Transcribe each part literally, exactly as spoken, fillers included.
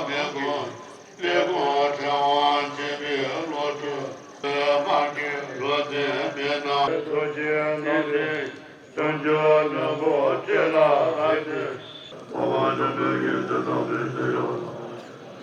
ལས་ཁུངས་ཕྲེང་བ་ཆེན་པོའི་བློ་གྲོས་མ་གི་རོ་ཙེ་མེད་ན། ཐུགས་རྗེ་ནོར་བུ་བྱང་ཆུབ་ནོར་བུ་ཅི་ལ་ར་ཙེ། འཕགས་པ་སྤྱན་རས་གཟིགས་དང་ཚངས་པའི་བྱ་ཡུལ་དང་།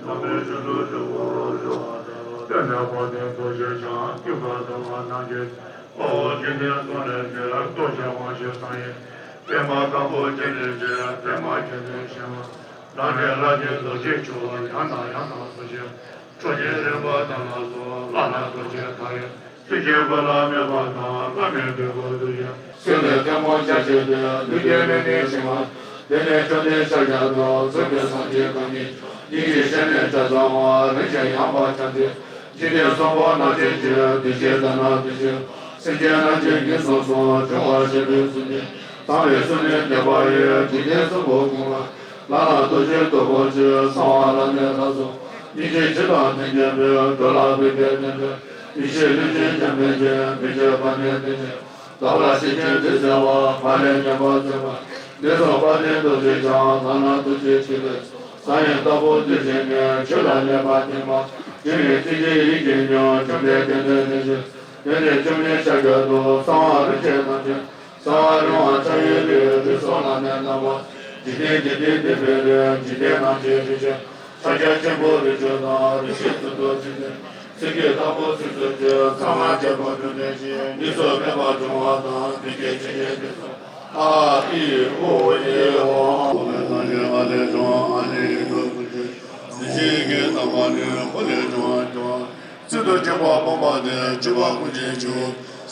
ཡང་མི་ཆོས་ལུགས་ཀྱི་འཁོར་ལོ་བཞི་པ་དེ་ལ་སྟོན་པའི་དཔལ་ལྡན་རྡོ་རྗེ་འཆང་། ཀུན་དགའ་བདེ་བ་རྣམ་རྒྱལ་གྱིས། དཔའ་བོ་འཇིག་རྟེན་གསུམ་ལས་རྒྱལ། རྡོ་རྗེ་དབང་ཕྱུག་ཚངས་དབྱངས། པདྨ་དཀར་པོ་སྤྱན་རས་གཟིགས། པདྨ་གྱི་སྤྱན་ཆེན་པོ། ལག་ལེན་ལ་ནི་རྡོ་རྗེ་འཆང་། ཡང་དང་ཡང་དུ་གསོལ་ཞིང་ཁྲོ་ཆུ་རིམ་པ་དང་ལ་སོགས། བླ་ན་རྡོ་རྗེ་མཐའ་ཡས། སེམས་ཅན་ཀུན་ལ་སྨོད་པ་དང་། བླ་མའི་སྡིག་པ་འདུལ་ཞིང་། སེམས་ལ་ཐལ་མོ་སྦྱར་བྱས་ཏེ། ལུས་ཀྱི་ལས་ནི་བྱིན་པ། དེ་ནས་བཅོམ་ལྡན་ཤཱཀྱ་ཐུབ། གཟུགས་ཀྱི་སངས་རྒྱས་རྐང་གཉིས། སྙིང་རྗེའི་ཞལ་ནས་ཕྱག་འཚལ་བ། རིན་ཆེན་ཡངས་པ་ཕྱག་མཛེས། འཇིག་རྟེན་གསུམ་པོ་རྣམ་ཤེས་ཀྱི། བདེ་གཤེགས་དང་ནི་བདེ་གཤེགས། སེམས་ཅན་རྣམས་ཀྱི་ངན་སོང་གསུམ། སྦྱོང་བར་བྱེད་པའི་སེམས་ཅན། དང་པོའི་སེམས་ནི་བདེ་བ་ཡི། འཇིག་རྟེན་གསུམ་པོ་ཀུན་ལ། ལག་ན་རྡོ་རྗེའི་སྟོབས་པོ་ཆེ། གསང་བ་ལ་ནི་ལྷ་ཚོགས། སྙིང་རྗེ་ཇི་ལྟར་ལྡན་ཅན་པའི། འགྲོ་ལ་ཕན་པའི་བསྟན་པའི། ཡེ་ཤེས་ལུས་ཅན་འཇམ་དཔལ་ཆེ། མི་བསྐྱོད་པ་ནི་བདེ་ཆེན། ལྟ་བ་ཤེས་བཞིན་དེ་གསལ་བ། ཕ་ལས་སྙན་པར་གསལ་བ། འདི་སོགས་དཔལ་ལྡན་རྡོ་རྗེ་འཆང་། ལག་ན་རྡོ་རྗེ་ཐིག་ལེ། ཟང་ཡིན་ལྟ་བུ་འདི་བཞིན་ནི། ཆོས་ལ་སླད་པ་བསྟན་པ། དེ་ནི་ཚིག་གཅིག་ཡིད་ཀྱིས་ཉོན། བཅོམ་ལྡན་འདས་དེ་ནས་དེ་ནས་བཅོམ་ལྡན་ཤཱཀྱ་ཐུབ། གསང་བ་རིན་ཆེན་རྣམས་ཀྱི། གསང་བ་རིན་པ་ཕྱག་གཡས་པའི། རིགས་སུ་བླ་མའི་རྣམ་པ། འཇིག་རྟེན་འདི་ནི་བསྟན་པའི་རིགས། འཇིག་རྟེན་རྣམས་ཀྱི་རིགས་ཀྱི། ཕྱག་རྒྱ་ཆེན་པོ་རིགས་དྲུག་དང་། རིགས་ཤེས་ཚུལ་དུ་བྱིན་ཏེ། ཚིག་གི་ལྷ་སྐུ་ཚིགས་སུ་བཅད། ཚངས་པ་རྒྱལ་པོ་འབྱུང་གནས་ཀྱི། གཉིས་སུ་མེད་པར་སྦྱོང་བ་དང་། དེ་སྐད་ཅེས་བྱ་བའི་ཚིག་ཨ་ཨི་ཨུ་ཨེ་ཨོ། ཨོ་མའི་སངས་རྒྱས་ཨ་ལས་བྱུང་། ཨ་ནི་ཡིག་ཏུ་ཐུགས་རྗེ་ཆེ། འདི་ཞིག་གི་རྣམ་པ་ནི། ཧོ་ལས་བྱུང་བ་བྱུང་བ། ཚིག་ཏུ་བཅད་པ་སྤངས་པ་སྟེ། བཅད་པ་ཀུན་གྱི་རྒྱུ།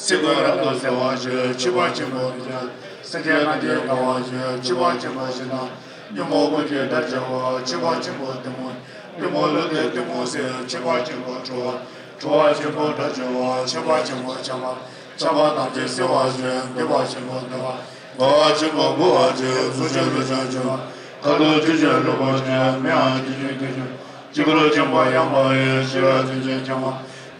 སེ་གོལ་རབ་ཏུ་གསལ་བ་ཞིག་མཆེད་པ་ཆེན་པོ་དེ། སེམས་ཅན་རྣམས་ཀྱི་དགའ་བ་ཞིག་མཆེད་པ་ཆེན་པོ་ཞིག་དང་། ཉོན་མོངས་ཀུན་གྱི་དགྲ་བཅོམ་པ། མཆེད་པ་ཆེན་པོ་གཏི་མུག་གཏི་མུག་ལུས་ཏེ་གཏི་མུག་སེལ། མཆེད་པ་ཆེན་པོ་ཁྲོ་བ། ཁྲོ་བ་ཆེན་པོ་དགྲ་བཅོམ་པ། མཆེད་པ་ཆེན་པོ་ཆགས་པ། ཆགས་པ་ཐམས་ཅད་སེལ་བར་བྱེད། སྡིག་པ་ཆེན་པོ་སྡིག་པ། དགའ་བ་ཆེན་པོ་མགུ་བར་བྱེད། གཟུགས་ཅན་ལུས་ཅན་ཆེ་བ། ཁ་དོག་ཆུ་ཆེན་རློན་པ་ཅན། མིག་དབང་དྲི་ཆེན་ཐོད་ཆེན། སྐྱེ་འགྲོ་ཆེན་པོ་ཡངས་པ་ཡི། ཤེས་རབ་སེམས་ཅན་ཆེན་པོ།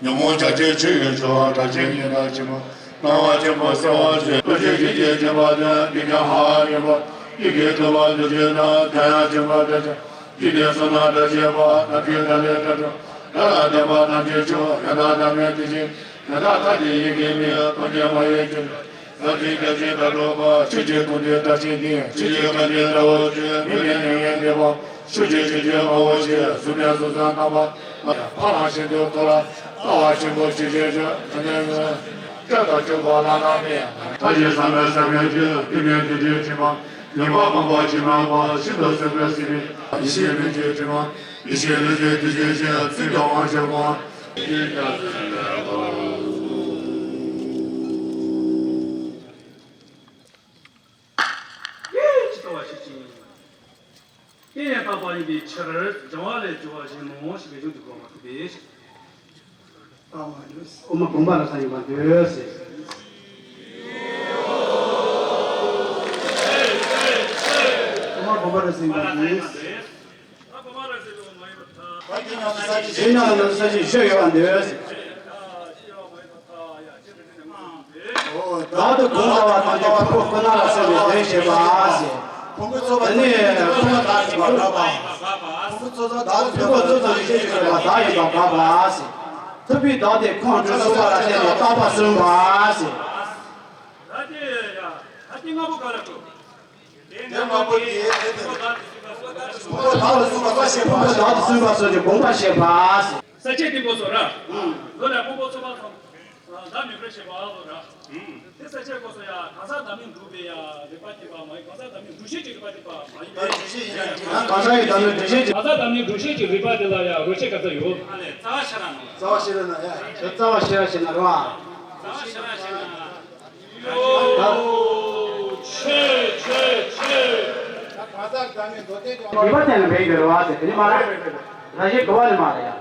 ཉོན་མོངས་ཆགས་ཅན་ཆུ་ཡི་ཆུ། དགྲ་ཆེན་ཉི་ཟླ་ཆེན་པོ། སྣང་བ་ཆེན་པོ་གསལ་བ་ཆེ། ལྟོ་ཆེན་ཡིད་ཀྱི་སྐྱེ་བ་ཆེ། སྡིག་ཅན་ཧ་ཡོད་པ། ཡིད་ཀྱི་དྲི་མ་འདུ་བྱེད་དང་། ཐ་ཡང་ཆེན་པོ་དགྲ་ཆེན། འཇིག་རྟེན་གསུམ་ན་དགྲ་བྱེད་པ། དགྲ་བཅོམ་དགྲ་ལས་དགྲ་སྒྲོལ། དགྲ་དང་ལྡན་པ་ཐམས་ཅད་མཆོག་ཡང་དག་བདག་མེད་བདེ་ཆེན། ཡང་དག་ཐབས་ཀྱི་ཡི་གེ་མེད། ཐམས་ཅད་མ་ཡིན་ཆོས་ཅན། ལམ་གྱི་རྒྱལ་ཆེན་དགྲ་སྒྲོལ་དཀར། ཆོས་ཀྱི་གོ་འཕང་དགྲ་བཅོམ་ལྡན། ཆོས་ཀྱི་བཀའ་དྲིན་དགྲ་བོ་ཆེ། མི་ལས་ནི་ཡོན་ཏན་པ། ཆོས་ཀྱི་ཆོས་ཀྱི་དཔའ་བོ་ཆེ། གཟུགས་ནི་གཟུགས་བཟང་རྣམ་པ། ཕ་རང་བཞིན་དུ་མཐོ་ལ། ལྟ་བ་ཆེན་པོ་ཆེ་ཆེ་ཆེ། དེ་ནས་སྐད་དང་བཅུག་པ་བླ་ན་མེད། ཐབས་ཤེས་བསམ་པའི་བསམ་ཡས་ཆེ། དེ་ནས་དེ་དེའི་དྲི་མ། ཉེས་པ་སྤངས་པ་ཇི་སྙེད་པ། ཤིན་ཏུ་སེམས་པའི་སྲིད་པའི། ཡེ་ཤེས་ལུས་ཀྱི་དྲི་མ། ཡེ་ཤེས་ལུས་ཀྱི་དེ་ཆེ་ཆེ། ཚིག་གི་དབང་ཕྱུག་པ། ཡིད་ཀྱིས་ལྟ་བ་ཞིག་ཅིང་། རྐྱེན་ཡང་དག་པ་ཡིན་པའི་ཕྱིར། སྦྱང་བ་ལས་སྦྱོར་བ་གཞན་ནོ་ཞེས་པའི་གཞུང་དུ་གོ་བར་ཐུབ་པས། ཨོ་མ་དགོངས་པ་རབ་གསལ་ཡིན་པར་འདོད་ཟེར། ཨོ་མ་དགོངས་པ་རབ་གསལ་ཡིན་པར་འདོད་ཟེར། ད་ཁྱེད་རྣམས་ས་གཅིག་ཤོད་ཡོད་པར་འདོད་ཟེར། བདག་ཏུ་གོམས་པ་ཐམས་ཅད་ཕུང་པོ་ཀུན་ལ་སོགས་པའི་དོན་བྱེད་པ་ཟེར། ཕུང་པོའི་ཚོགས་པ་དེ་ནི་ཕུང་པོ་དག་ཅིག་པ་དགག་པ། ཕུང་པོའི་ཚོགས་པ་དག་ཏུ་ཕུང་པོ་ཚོགས་ཚོགས་ཡེ་ཤེས་ཀྱི་ཚོགས་པ་བདག་ཡིན་པ་དགག་པ་ཟེར། ཐུབ་པས་བདག་དེ་ཁོང་ཁྲོ་གསུམ་པ་ལ་བརྟེན་ནས་རྟག་པ་བསྲུང་བ་ཟེར། ད་དེ་ཡ་ད་དེ་ལྔ་པོ་ག་ལ་གོ། དེ་ལྔ་པོ་དེ་ཕུང་པོ་བདག་ཏུ་བསྲུང་བ་སོགས་ཀྱི་དགོངས་པ་བཞེས་པ་ཟེར། ས་བཅད་འདི་པོ་སོགས་ར། ལོ་ལ་ཕུང་པོ་ཚོགས་པ་སོགས། བདག་མེད་པར་བྱེད་པ་ལོ་ར། དེ་ས་བཅད་སྐོར་སོགས་ཡ་གང་ཟག་བདག་མེད་འགྲུབ་པའི་ཡ་རིགས་པ་དེ་པ་མ་ཡིན། གང་ཟག་བདག་མེད་འགྲུབ་བྱེད་ཀྱི་རིགས་པ་དེ་པ་མ་ཡིན་པས། གང་ཟག་ཡི་བདག་མེད་འགྲུབ་བྱེད་ཀྱི། གང་ཟག་བདག་མེད་འགྲུབ་བྱེད་ཀྱི་རིགས་པ་དེ་ལ་ཡ་རོ་ཆས་ག་ཚོད་ཡོད། ཨ་ལས་རྩ་བ་ཤེས་ར་ན། རྩ་བ་ཤེས་ར་ན་ཡ། རྩ་བ་ཤེས་ར་ཤེས་ན་རོ་ཨ། རྩ་བ་ཤེས་ར་ཤེས་ན། ཆོས་ཆོས་ཆོས། གང་ཟག་བདག་མེད་མདོ་སྡེ་དེ། རིགས་པ་བསྟན་ན་བས་འགྱུར་བ་ཟེར་དེ་ནི་མ་རེད། རང་བཞིན་གོ་བ་ནི་མ་རེད་ཡ།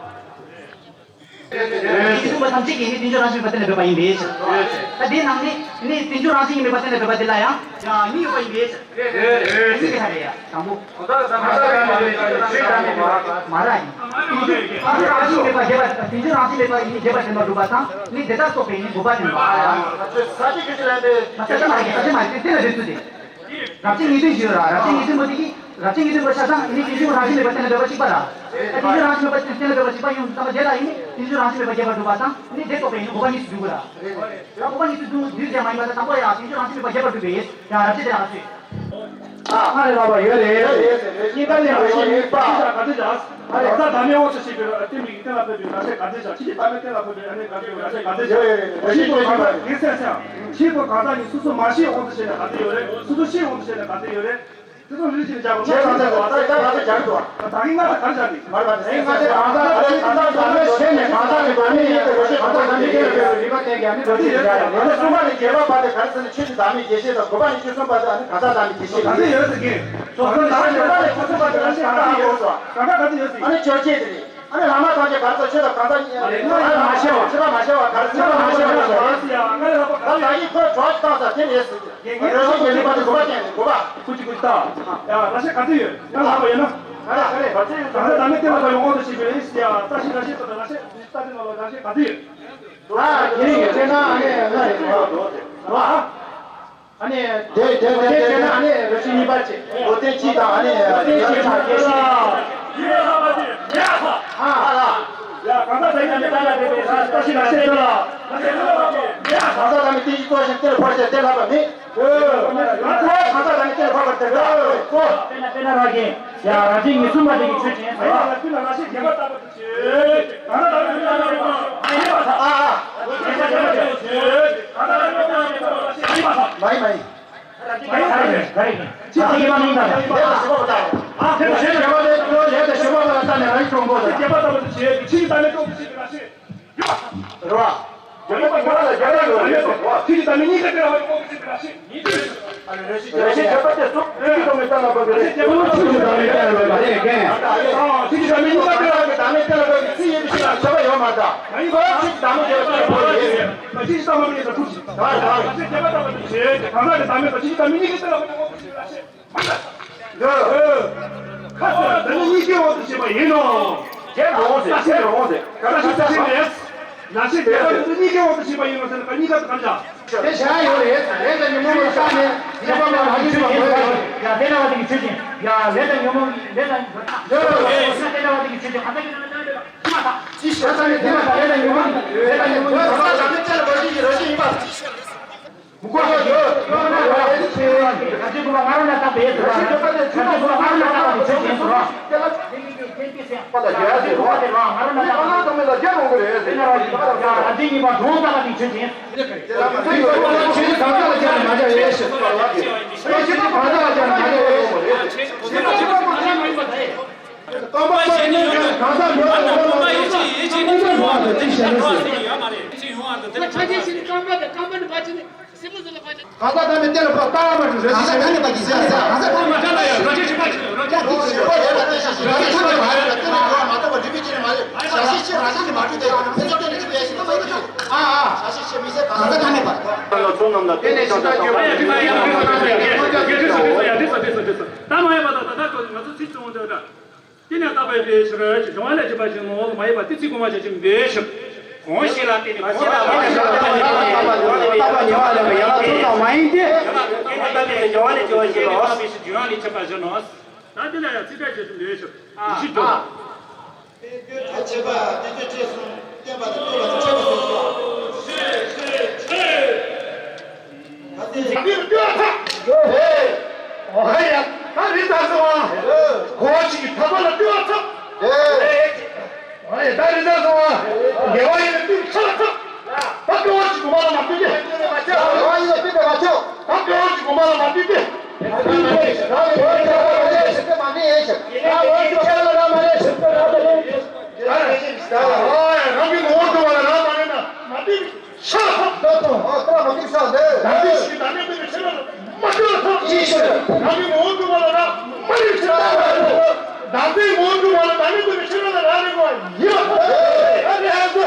ཡིན་གསུངས་པ་ཐམས་ཅད་ཀྱིས་ནི་རྟེན་འབྱུང་རང་བཞིན་མེད་པ་གཏན་ལ་འབེབས་པ་ཡིན་པས། ད་དེའི་ནང་ནས་ནི་རྟེན་འབྱུང་རང་བཞིན་མེད་པ་གཏན་ལ་འབེབས་པ་དེ་ལ་ཡང་ཡང་གཉིས་ཡོད་པ་ཡིན་པས། གཉིས་ཀྱི་ཐད་ལ་ཡང་དང་པོ། མ་ར་ཡིན། རྟེན་འབྱུང་རང་བཞིན་མེད་པ་རྒྱས་པ། རྟེན་འབྱུང་རང་བཞིན་མེད་པ་ཡིན་རྒྱས་པ་བསྟན་པ་སྒྲུབ་པ་དང་ནི་དེ་དག་རྟོགས་པའི་ནི་དགོས་པ་བསྟན་པ། ས་གཅིག་གི་ཆ་ལ་འདི། ས་ཆ་མ་རེད། ས་ཆ་མ་རེད། དེ་ལ་རེད་ཚུལ་དེ། རབ་བྱེད་ངེས་དོན་ཞུས་ཡོད་ར། རབ་བྱེད་ངེས་དོན་པོ་དེ་གིས། རབ་བྱེད་ངེས་དོན་པོ་ཆ་ཚང་ནི་རྟེན་འབྱུང་རང་བཞིན་མེད་པ་གཏན་ལ་འབེབས་པ་གཅིག་པ་ར། རྟེན་འབྱུང་རང་བཞིན་མེད་པ་གཏན་ལ་འབེབས་པ་གཅིག་པ་ཡིན་ཙང་དེ་ལ་ཡིན་ནི་རྟེན་འབྱུང་རང་བཞིན་མེད་པ་རྒྱས་པར་སྒྲུབ་པ་དང་ནི་དེ་རྟོགས་པའི་ནི་དགོས་པ་གཉིས་སུ་འདུས་དགོས་ར། ཡང་དགོས་པ་གཉིས་སུ་འདུས་འདུས་ཀྱང་མ་ཡིན་པ་དང་དང་པོ་ཡང་རྟེན་འབྱུང་རང་བཞིན་མེད་པ་རྒྱས་པར་སྒྲུབ་པའི་ཡིན། ཡང་རབ་བྱེད་དེ་ལ་ང་ཚོས། ཨ་རེ་ལགས་པ་ཡོད་རེད། གཉིས་ཀ་ལས་རང་བཞིན་མེད་པ། ག་དུས་ཀྱང་། གང་ཟག་བདག་མེད་དབང་དུ་བྱས་པའི་རྟེན་འབྲེལ་གྱི་རྟེན་ལ་ཕན་པའི་རབ་བྱེད་ག་དུས་ཀྱང་། ཕྱིས་ཀྱི་བདག་མེད་རྟེན་ལ་ཕན་པའི་ཨ་ནི་ག་དུས་ཀྱང་རབ་བྱེད་ག་དུས་ཀྱང་། ཡོད་ཡོད་ཡོད། རབ་བྱེད་ཀྱི་རྟེན་འབྱུང་རང་བཞིན་མེད་པ། ཕྱིས་སུ་གང་ཟག་གཉིས་སོ་སོ་མ་ཤེས་དབང་དུ་བྱས་ནས་ག་དུས་ཡོད་རེད། སོ་སོ་ཤེས་དབང་དུ་བྱས་ནས་ག་དུས་ཡོད་རེད། དེ་ཚོ་རིགས་ཀྱི་སྦྱར་བ། ཁྱེད་རང་ཚོས་ད་ལྟ་ང་ཚོ་སྦྱར་འདུག་བ། ད་གིན་ང་ཚོ་ག་རེ་སྦྱར་ནི། མ་རེད་པ། ད་གིན་ང་ཚོས་གང་ཟག་གང་ཟག་གང་ཟག་བདག་མེད་བྱས་ནས་གང་ཟག་གི་བདག་མེད་ཡིན་པའི་རབ་བྱེད་གང་ཟག་བདག་མེད་ཡིན་པའི་རིགས་པ་བསྟན་ཀྱང་ནི་རབ་བྱེད་ཀྱི་སྦྱར་ཡང་། ད་ལྟ་གསུམ་པ་ནས་བརྒྱད་པ་བར་དུ་ག་རེ་ཟེར་ན་ཆོས་ཀྱི་བདག་མེད་རྒྱས་བཤད་དང་། དགུ་པ་ནས་བཅུ་གསུམ་བར་དུ་ཨ་ནི་གང་ཟག་བདག་མེད་རྒྱས་བཤད་དང་། ད་ལྟ་ཡོད་ཟེར་གྱི། སོ་སོ་ནི་ད་ལྟ་དགུ་པ་ནས་བཅུ་གསུམ་བར་དུ་ཨ་ནི་གང་ཟག་ཡོད་ཟེར་བ། གང་ཟག་ག་ཚོད་ཡོད་ཟེར། ཨ་ནི་ཆོས་ཅན་དེ་རེད། ཨ་ནི་ལྷག་མ་ཐམས་ཅད་ག་རེ་ཟེར། ཆོས་དང་གང་ཟག་གཉིས། ཨ་ནི་ཆོས་ལ་མ་ཤེས་པ། ཆོས་ལ་མ་ཤེས་པ་ག་རེ་ཟེར། ཆོས་ལ་མ་ཤེས་པ་ག་རེ་ཟེར། ད་ད་གིན་ཁོས་གྲོགས་ཤིག་བཏང་ས་དེ་ནས་ཟེར་གྱི། རེ་ཞིག་ཡོད་ནི་པ་དེ་དགུ་པ་ཅན་དེ་དགུ་པ། ཀུ་ཅི་ཀུ་ཅི་ད། ཡ་ལ་ཤེས་ག་ཚོད་ཡོད། ཡང་ལྷག་པ་ཡོད་ན། ཨ་རེ་ཨ་རེ། གང་ཟག་བདག་མེད་གཏན་ལ་ཕབ་པའི་དབང་དུ་བྱས་པའི་ཡིན་ཟེར་ཡ། ས་གཞི་ར་ཤེས་ད་ལ་ཤེས་ད་དེ་ནང་ལ་ལ་ཤེས་ག་ཚོད་ཡོད། ཨ་དེ་ཡོད་ཟེར་ན་ཨ་ནི་ལྔ་རེད། ཨ། ཨ་ནི། དེ་དེ་དེ་དེ་ན་ཨ་ནི་རབ་བྱེད་གཉིས་པ་བྱེད། འོ་དེ་གཅིག་དང་ཨ་ནི། དེ་གཅིག་དང་དེ་གཅིག་ཨ་ཨ། ཡ་གང་ཟག་བདག་མེད་གཏན་ལ་འབེབས་པའི་ས་གཞི་ར་ཤེས་ད་ལ། གང་ཟག་བདག་མེད་རྟེན་གཞི་རྟོགས་ཤིང་རྟེན་ལ་ཕབ་ཟེར་རྟེན་ལ་ཕབ་ནི། ཨོ། གང་ཟག་བདག་མེད་རྟེན་ལ་ཕབ་པར་ཐལ་ད། ཨོ། དཔེར་ན་དཔེར་ན་ར་གན། ཡ་རབ་བྱེད་ངེས་གསུམ་པ་དེ་གི་ཆོས་ཅན། ཡ་ལ་ཀུན་ལ་ར་ཤེས་རྒྱས་པར་བཏབ་པ། ཁྱེད་ཀྱི་བདག་མེད་གཏན་ལ་ཕབ་པའི་རེད། ཁྱེད་ཀྱི་བདག་མེད་གཏན་ལ་ཕབ་པའི་རེད། ཁྱེད་ཀྱི་བདག་མེད་གཏན་ལ་ཕབ་པའི་རེད། ཁྱེད་ཀྱི་བདག་མེད་གཏན་ལ་ཕབ་པའི་རེད། ཁྱེད་ཀྱི་བདག་མེད་གཏན་ལ་ཕབ་པའི་ཚིག་ཡོད་པའི་ཕྱིར་ན་ཁྱབ་པ་ཡོད་མ་རེད། ཁྱེད་ཀྱི་བདག་མེད་གཏན་ལ་ཕབ་པའི་རེད། ཁྱེད་ཀྱི་བདག་མེད་གཏན་ལ་ཕབ་པའི་རེད། གང་ཟག་གི་བདག་མེད་དང་ཁྱེད་ཀྱི་བདག་མེད་གཉིས་ཀའི་གཏན་ལ་ཕབ་པའི་རེད། འདི། ཁ་ཟེར་འདི་ནི་གཉིས་ཀའི་འོག་ཏུ་བྱེད་པ་ཡིན་ནོ། དེ་རུང་ཟེར། དེ་རུང་ཟེར། ཁ་ཟེར་ཁ་ཟེར་རེད། ན་ཤེས་དེ་ལ་འདི་གཉིས་ཀའི་འོག་ཏུ་བྱེད་པ་ཡིན་ནོ་ཟེར་ན་གཉིས་ཀ་དུ་གང་བྱ། དེ་བྱ་ཡ་ཡོད་རེད། ལས་དང་ཉོན་མོངས་ལ་བརྟགས་ནས་ཉེས་པ་མེད་པ་ལ་ཆོས་ཅན། ཡ་དེ་འདྲ་བ་དེ་གི་ཆོས་ཅན། ཡ་ལས་དང་ཉོན་མོངས་ལས་དང་ཡོད་རེད། དེ་འདྲ་བ་དེ་གི་ཆོས་ཅན། གང་ཟག་གི་རྣམ་སྨིན་དང་ལྡན་པ་དང་། ཅི་ཞེས་བྱ་ནི་དེ་ལ་ལས་དང་ཉོན་མོངས་ལས་དང་ཉོན་མོངས་ལས་དང་ཉོན་མོངས་ལས་དང་ཉོན་མོངས་ལས་དང་ཉོན་མོངས་ལས་དང་ཉོན་མོངས་ལས་དང་། ག་ཚོད་གོ་མ་རང་ན་བཏགས་པའི་ཡས་ཟེར་བ། ག་ཚོད་གོ་མ་རང་ན་བཏགས་པ་དེ་ཆོས་ཅན་ཟེར་བ། དེ་ལ་དེ་ནི་དེ་དེ་དེ་ཟེར། པ་ལ་རྒྱལ་ཟེར་བ། དེ་ལ་ང་རང་ན་བཏགས་པ་དེ་ཆོས་ཅན་ཟེར་བ། ཡ་ལ་དེ་གཉིས་པ་གྲོང་བཏགས་པ་དེ་ཆོས་ཅན། དེ་ལ་ང་ཚོའི་ཆོས་ཅན་གང་ཟག་ལ་སྦྱར་ནས་མ་སྦྱར་ཡས་ཟེར་བ་ལ་དེ། ཆོས་ཅན་གང་ཟག་ལ་སྦྱར་ནས་མ་སྦྱར་ཡས་ཟེར་བ་རེད། ཆོས་ཅན་གང་ཟག་ལ་སྦྱར་ནས་མ་སྦྱར་ཡས། སྟོང་པ་ཉིད་ནི་གང་ཟག་མེད་པ་ལ་སྟོང་པ་ཡིད་ཆེས་ཡིད་ཆེས་ནི་ཡོང་བ་དང་དེ་ཤེས་ནི་ཟེར། ཡོད་མ་རེད། ཡིད་ཆེས་ཡོང་བ་དང་དེ་ལ་ཆ་ཤས་ཤིག་ནི་རྐང་པ་དང་རྐང་པ་ནི་ཕར་ཕྱིན་ནི་སེམས་ལ་ཟེར་ལ་ཕར་ཕྱིན། གང་ཟག་བདག་མེད་གཏན་ལ་ཕབ་ལྟ་བ་མ་གྲུབ་རེ་ཞིག་ཤེས་ཟེར། གང་ཟག་བདག་མེད་གཏན་ལ་ཡང་རང་ཆས་ཤིག་མ་ཕྱིན་རང་ཆས་ཤིག་ཤེས་པ་ཡོད་ལ་གཏན་ཞིག་ཤེས་རང་ཆས་ཤིག་མ་ཡོད་ལ་གཏན་ལ་ཡོད་མ་གཏོགས་པ་འགྲུབ་པའི་ཆ་ནས་མ་ཡོད། བྱ་ཤེས་ཤེས་རང་ཆས་ཤིག་མ་གྲུབ་དེ་ཡང་ཕན་ཚུན་གཏན་ལ་གཅིག་པའི་ཤིག་མ་ཡོད། ཨ་ཨ། བྱ་ཤེས་ཤེས་མི་ཟད་གང་ཟག་བདག་མེད་པ། ལ་ཚོགས་རྣམས་ལ་དེ་ནས་བྱང་ཆ་བྱང་བ་ཡ་དེ་ས་ཡ་དེ་ས་དེ་ས་དེ་ས་དེ་ས་དེ་ས་དེ་ས་ད་མ་ཡ་པ་ད་ད་ད་ང་ཚོ་ཚིག་བཙོང་འདོད་འདྲ། དེ་ནས་བཏགས་པའི་ཕྱིར་ཞེས་འབྱུང་བ་ལས་སྐྱེས་པ་ཞིག་ནོ། མ་ཡིན་པ་དེ་ཚིག་གོང་མ་བྱ་ཞིང་འབད་ཞིང་། གང་ཞིག་ལ་བརྟེན་ནས་གང་ཞིག་ལ་བརྟེན་ནས་བརྟགས་པ་ཉེ་བ་ལས་པ་ཡང་ལ་ཚོགས་དང་མ་ཡིན་ཏེ། དེ་ནས་བཏགས་པའི་འབྱུང་བ་ལས་སྐྱེས་པ་ཞིག་ལ་འབད་ཞིང་འབྱུང་བ་ལས་སྐྱེས་པ་ཞིག་ནོ། ད་དེ་ལ་ཡང་ཚིག་ཕྲད་བྱས་ཤིང་འབད་ཞིང་། ཡིད་ཆེས་སྐྱོ། དེ་བརྗོད་ཐ་ཆད་པ་དེ་བརྗོད་ཐད་སོང་བསྟན་པ་དང་བསྟན་པ་དང་ཆད་པ་སོང་སོང་། ད་དེ་ལ་བསྟོད་ཐབས། ཨོ་ཧ་ཡ། ད་རི་ད་སོང་བ། གོ་ཞིག་ཐ་པ་ལ་བསྟོད་ཐབས། ཨོ་ཡ། ད་རི་ད་སོང་བ། དགེ་བ་ཡིན་ན་བསྟོད་ཆ་ལ་ཐབས། ད་དགེ་བ་ཞིག་གོ་མ་ལ་མ་བསྟོད་དེ། དགེ་བ་ཡིན་ན་བསྟོད་པ་མ་ཆོག་ད་དགེ་བ་ཞིག་གོ་མ་ལ་མ་བསྟོད་དེ། ད་དགེ་བ་ཞིག་གོ་མ་ལ་མ་བསྟོད་དེ། ཨ་ཡ། རང་གི་ངོ་བོ་སྟོན་པ་ལ་རང་མ་རེད་ན་མ་བསྟོད་པའི་ཤ་ལ་ཐོབ། ད་དེ་ཞིག་ད་ནས་བསྟོད་པའི་ཤ་ལ་མ་བསྟོད་ལ་ཐོབ། ཅི་ཞིག་རང་གི་ངོ་བོ་སྟོན་པ་ལ་རང་མ་རེད་ཤ་ལ་ཐོབ། ད་དེ་ངོ་བོ་སྟོན་པ་ལ་ད་ནས་བསྟོད་པའི་ཤ་ལ་རང་རེད་གོ་ཡིན་པ་ཐོབ། ད་དེ་ཧ་གོ།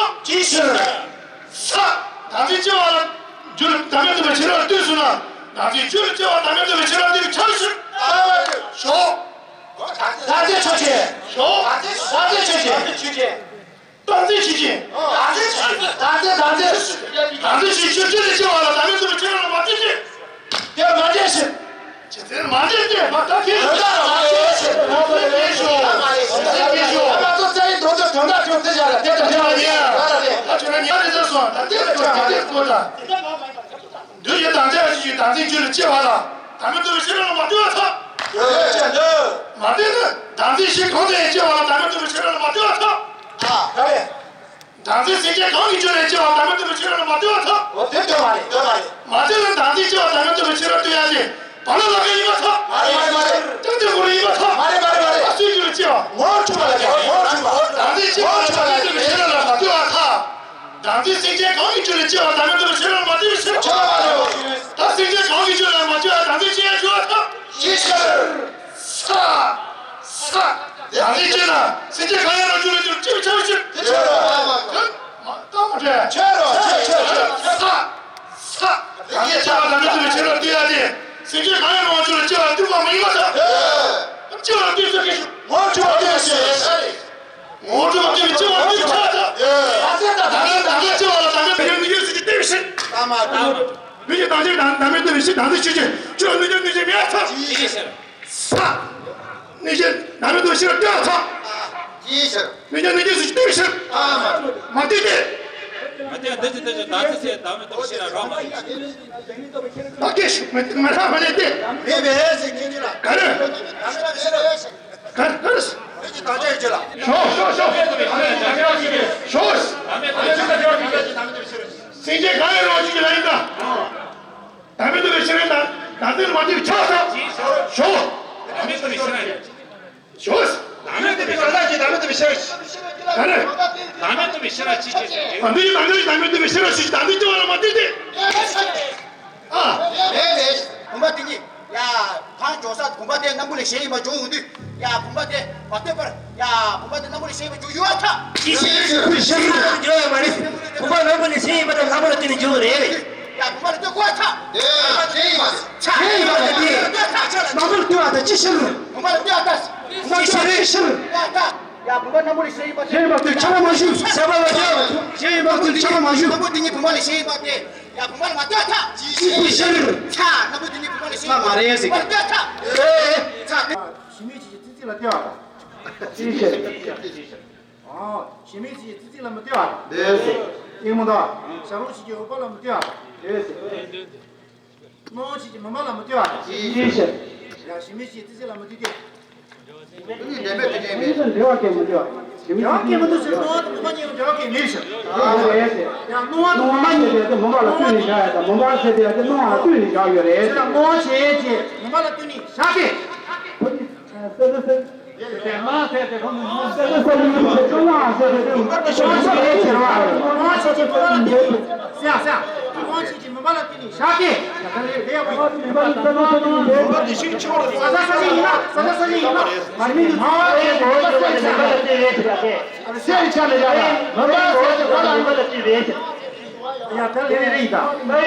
ཐོབ། ཅིའི་ཕྱིར། ས། བདག་འཛིན་སྐྱེ་བ་ལ་རྒྱུ་ལ་བདག་མེད་རྟོགས་པའི་ཕྱིར་རོ་ལྟོས་སོང་ན། བདག་འཛིན་རྒྱུ་ལ་སྐྱེ་བ་བདག་མེད་རྟོགས་པའི་ཕྱིར་རོ་ལྟོས་པའི་ཕྱིར་ཕྱིར། ཞོག་བདག་འཛིན་ཆོས་ཅན། ཞོག་བདག་འཛིན་ཆོས་ཅན། བདག་འཛིན་ཆོས་ཅན། བདག་འཛིན་ཆོས་ཅན། བདག་འཛིན་བདག་འཛིན། བདག་འཛིན་ཆོས་ཅན། རྒྱུ་ལ་སྐྱེ་བ་ལ་བདག་མེད་རྟོགས་པའི་ཕྱིར་རོ་ལ་མ་ལྟོས་ཅིག་དེར་མ་འདྲེས་ཤིག་ཇི་ལྟར་མ་འདྲེས་ཏེ་མ་ཐག་གིས། དོན་དག་མ་འདྲེས་ཤིག་དོན་དག་མ་འདྲེས་ཤིག་དོན་དག་མ་འདྲེས་ཤིག་དོན་དག་མ་འདྲེས་ཤིག་ང་ཚོ་རྩ་ཡི་དོན་དག་དོན་དག་ཁྱོད་ཚེ་ཞག་ལ་དེ་ལྟར་བྱ་བ་ཡིན། ད་ཁྱོད་རང་ཉལ་རེ་ཟ་སོང་། ད་དེ་ལ་ཁྱོད་དེ་ལྟར་གོ་ད། འདོད་ཡོན་དང་བྲལ་བ་ཞིག་གིས་བདག་འཛིན་རྒྱུ་ལ་སྐྱེ་བ་ལ་བདག་མེད་རྟོགས་པའི་ཕྱིར་རོ་ལ་མ་ལྟོས་པར་ཐལ། ཡོད་ཅེ་འདོད། མ་བརྟེན་ན་བདག་འཛིན་གཞན་གང་དུ་ཡང་སྐྱེ་བ་ལ་བདག་མེད་རྟོགས་པའི་ཕྱིར་རོ་ལ་མ་ལྟོས་པར་ཐལ། ཨ། ག་རེ། བདག་འཛིན་སེམས་ཅན་གང་གིས་རྒྱུ་ལ་སྐྱེ་བ་བདག་མེད་རྟོགས་པའི་ཕྱིར་རོ་ལ་མ་ལྟོས་པར་ཐལ། འོ་དེ་ལྟོས་མ་རེད་ལྟོས་མ་རེད། མ་བརྟེན་ན་བདག་འཛིན་སྐྱེ་བ་བདག་མེད་རྟོགས་པའི་ཕྱིར་རོ་ལྟོས་ཡ་ཅེ། བ་ལ་ལ་ཀ་ཡིན་པར་ཐལ། མ་རེད་མ་རེད་མ་རེད། ཏན་ཏན་གོ་རུ་ཡིན་པར་ཐལ། མ་རེད་མ་རེད་མ་རེད། ཨ་སུའི་རྒྱུ་ལ་སྐྱེ་བ། ངོ་བོ་འཁྲུལ་པ་ལ་སྐྱེ་བ་ངོ་བོ་འཁྲུལ་པ། བདག་འཛིན་སྐྱེ་བ་བདག་མེད་རྟོགས་པའི་ཕྱིར་རོ་ལ་མ་ལྟོས་པར་ཐལ། བདག་འཛིན་སེམས་ཅན་གང་གིས་རྒྱུ་ལ་སྐྱེ་བ་བདག་མེད་རྟོགས་པའི་ཕྱིར་རོ་ལ་མ་ལྟོས་པའི་ཕྱིར། ཆོས་ལ་མ་ལྟོས་པའི་ཕྱིར། ད་སེམས་ཅན་གང་གིས་རྒྱུ་ལ་མ་སྐྱེ་བ་བདག་འཛིན་སྐྱེ་ཡ་སྐྱེ་བར་ཐལ། ཅིའི་ཕྱིར། ས། ས། བདག་འཛིན་སྐྱེ་ན་སེམས་ཅན་གང་ཡང་རང་རྒྱུ་ལ་རྒྱུ་ལ་སྐྱེ་བའི་ཆ་བའི་ཕྱིར། དེ་ཆོས་ལ་མ་ལྟོས། ད་མ་འདྲེས། ཆོས་རོ་ཆོས་ཆོས་ཆོས། ས། ས། བདག་འཛིན་སྐྱེ་བ་བདག་མེད་རྟོགས་པའི་ཕྱིར་རོ་ལྟོས་ཡ་དེ། སེམས་ཅན་གང་ཡང་རང་རྒྱུ་ལ་སྐྱེ་བ་ལྟོས་པ་མ་ཡིན་པར་ཐལ། སྐྱེ་བ་ལ་ལྟོས་ཟེར་གྱི་ཞིག་ངོ་བོ་འཁྲུལ་པ་ལྟོས་ཟེར། ངོ་བོ་འཁྲུལ་པ་ལྟོས་པའི་སྐྱེ་བ་ལྟོས་ཆ་ཐལ། བདག་འཛིན་དང་བདག་འཛིན་དང་བདག་འཛིན་སྐྱེ་བ་ལ་བདག་མེད་རྟོགས་པའི་ཕྱིར་རོ་ལ་མ་ལྟོས་པའི་ཕྱིར། ད་མ་ད། མི་ཡི་བདག་འཛིན་དང་བདག་མེད་རྟོགས་པའི་ཕྱིར་བདག་འཛིན་ཆོས་ཅན། ཁྱོད་ལ་གནོད་བྱ་གནོད་བྱེད་མེད་ཐལ། ཅིའི་ཕྱིར། ས། གནོད་བྱེད་བདག་མེད་རྟོགས་པའི་ཕྱིར་རོ་ལྟོས་པར་ཐལ། ཅིའི་ཕྱིར། གནོད་བྱ་གནོད་བྱེད་སུ་ཞིག་ལྟོས་པའི་ཕྱིར། མ་ལྟོས་ཏེ། མ་ལྟོས་ཏེ། མ་ལྟོས་ཏེ་འདི་ཅི་ལྟ་ཅི་སེ་བདག་མེད་རྟོགས་པའི་ཕྱིར་རོ་མ་ལྟོས། བདག་གིས་ཤིག་མི་ང་རང་མ་ལྟོས་ཏེ། མེད་པའི་ཟེར་མཁན་ཅི་ལ། ག་རེ། ག་རེ། ག་རེ། ཞོག་ཞོག་ཞོག་ཞོག་སེམས་ཅན་གང་ཡང་རང་བཞིན་གྱིས་ལ་ཡིན་ད། བདག་མེད་རྟོགས་པའི་ཕྱིར་ཡིན་ན། བདག་འཛིན་མ་བརྟེན་ཆགས་སོ། ཞོག་བདག་མེད་རྟོགས་པའི་ཕྱིར་ཡིན། ཞོག་བདག་མེད་རྟོགས་པའི་ཕྱིར་ལ་ཅི་བདག་མེད་རྟོགས་པའི་ཕྱིར། ག་རེ། བདག་མེད་རྟོགས་པའི་ཕྱིར་ལ་ཅི་བྱེད་ཅེས། བདག་འཛིན་བདག་འཛིན་བདག་མེད་རྟོགས་པའི་ཕྱིར་ཞོག་བདག་འཛིན་སྐྱེ་བ་ལ་མ་བརྟེན་ཏེ། ཨ། མེད་མེད། བུམ་པ་དེ་ཉིད། ཡ། གང་འཇོག་ས་བུམ་པ་དེ་སྣམ་བུ་ལས་གཞན་ཡིན་པ་འཇོག་ཡོང་དུས། ཡ། བུམ་པ་དེ་མ་ལྟོས་པར། ཡ། བུམ་པ་དེ་སྣམ་བུ་ལས་གཞན་ཡིན་པ་འཇོག་ཡོང་བ་ཐལ། ཅིའི་ཕྱིར། འཇོག་ཡ་མ་རེད། བུམ་པ་སྣམ་བུ་ལས་གཞན་ཡིན་པ་དང་སྣམ་བུ་ལ་བརྟེན་ནས་འཇོག་གི་རེད། ཡ། བུམ་པ་ལ་ལྟོས་དགོས་ཐལ། དེ་གཞན་ཡིན་པ་རེད། ཆ། གཞན་ཡིན་པ་རེད་དེ། སྣམ་བུ་ལ་ལྟོས་པ་དང་ཅི་ཕྱིར། བུམ་པ་ལ་ལྟོས་ཐལ། སྣམ་བུ་ལ་ཅི་ཕྱིར། ལྟོས་ཐལ། ཡ། བུམ་པ་སྣམ་བུ་ལས་གཞན་ཡིན་པ་དེ། གཞན་ཡིན་པ་དེ་ཁྱབ་པ་མ་ཞུ། ཁྱབ་པ་མ་ཞུ། གཞན་ཡིན་པ་དེ་ཁྱབ་པ་མ་ཞུ། སྣམ་བུ་དེ་ཉིད་བུམ་པ་ལས་གཞན་ཡིན་པ་དེ། ཡ། བུམ་པ་ལ་མ་ལྟོས་ཐལ། ཅིའི་ཕྱིར། ཆ། སྣམ་བུ་དེ་ཉིད་བུམ་པ་ལས་གཞན་ཡིན་པ་མ་རེད་ཟེར་གྱི། བུམ་པ་ལ་ལྟོས་ཐལ། ཨེ། ཆ། གཞི་མེད་ཅིག་གི་ཙི་ཙི་ལ་ལྟོས་པ་དང་། ཅིའི་ཕྱིར། ཨོ། གཞི་མེད་ཅིག་གི་ཙི་ཙི་ལ་མི་ལྟོས་པ་དང་། ལྟོས་ཟེར། ཨེ་མོ་དང་། བྱ་རོག་ཅིག་གི་འོད་དཔག་ལ་མི་ལྟོས་པ་དང་། ལྟོས་ཟེར། སྣང་བ་ཅན་གྱི་མུན་པ་ལ་མི་ལྟོས་པ་དང་། ཅིའི་ཕྱིར། ཡ། གཞི་མེད་ཅིག་གི་ཙི་ཙི་ལ་མི་ལྟོས་ཏེ། འདྲེས་པའི་དོན་རྐྱེན་མེད། འདྲེས་པའི་དོན་རྐྱེན་མི་འདུག་འདྲེས་པའི་དོན་རྐྱེན་མི་འདུག་ཟེར། སྣང་བ་དང་མུན་པ་གཉིས་ཀྱི་འབྲེལ་བ་གང་ཡང་མེད་ཟེར། འདྲེས་པའི་དོན་རྐྱེན་མེད་ཟེར། ཡང་སྣང་བ་དང་མུན་པ་མ་ཉིད་དེ་མུན་པ་ལ་བསྟུན་ནས་བཞག་ཡ་དང་མུན་པ་ཟེར་དེ་ཡང་སྣང་བ་ལ་བསྟུན་ནས་བཞག་ཡོད་རེད། ཟེར་ལ་སྣང་བ་བྱེད་ཅེས་མུན་པ་ལ་བསྟུན་ནས་བཞག་སྟེ། སྣང་བ་ཟེར་དེ་ཁོ་ནི་སྣང་བ་ཟེར་དེ་མུན་པ་ལ་བསྟུན་ནས་བཞག་ཡོད་རེད། སྣང་བ་བྱེད་ཅེས་མུན་པ་ལ་བསྟུན་ནས་བཞག་ཡོད་རེད། ཟེར་ཡ་ཟེར་ཡ། སྣང་བ་བྱེད་ཅེས་མུན་པ་ལ་བསྟུན་ནས་བཞག་སྟེ། ཡ། ད་ལེ་རེད་ཡ། བུ་ཡ། བུ་ཡ། བུ་ཡ། དེ་ཤིག་ཆོག་རེད། ས་ཆ་ས་ཆ་ཡིན་ན། ས་ཆ་ས་ཆ་ཡིན་ན། མ་ནི་མ་བ་ཡེ་བོ་ཡེ་བ་ལ་ནི་མ་ལ་ཏི་རེད་ཟེར་ཡ། སེ་ཆ་ལ་ཡ་ལ་མ་བ་ཡེ་བོ་ཡེ་བ་ལ་ནི་མ་ལ་ཏི་རེད་ཟེར། ཡ། ད་ལེ་རེད་ཡ། ད་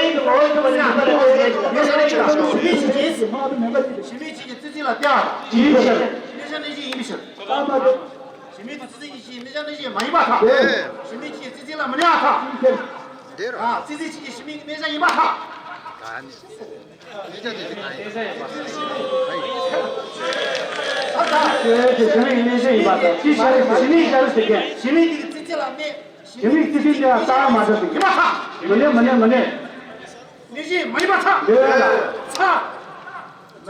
ཡིན་གྱི་བོ་ཡེ་བ་ལ་ནི་མ་ལ་ཏི་རེད་ཟེར། ཞི་མི་ཞིག་གིས་ཞི་མི་ཞིག་གིས་ཙི་ཙི་ལ་ལྟོས་པ་དང་། ཅིའི་ཕྱིར། གནས་བྱ་གནས་གཞན་ཡིན་པའི་ཕྱིར། ཞི་མི་དེ་ཙི་ཙི་ཡིན་ཞིང་གནས་བྱ་གནས་གཞན་མ་ཡིན་པར་ཐལ། ཞི་མི་གཅིག་གིས་ཙི་ཙི་ལ་མི་གནས་པར་ཐལ། ཨ། ཙི་ཙི་གཅིག་གིས་ཞི་མི་གནས་བྱ་ཡིན་པར་ཐལ། ད་ནི་གནས་བྱ་གནས་གཞན་གང་ཡིན་པ། ཨ། ད་ཞི་མི་གནས་བྱ་ཡིན་པར་ཐལ། ཅི་ཞིག་ཞི་མི་ཞར་ཟེར་མཁན། ཞི་མི་དེ་གིས་ཙི་ཙི་ལ་གནས། ཞི་མི་ཙི་ཙི་གནས་པ་ལྟར་མ་གྲུབ་ཟེར་མཁན། ཡིན་པར་ཐལ། མི་གནས་མི་གནས་མི་གནས། ནས་བཞིན་མ་ཡིན་པར་ཐལ། ཡོད་ལ། ཚ།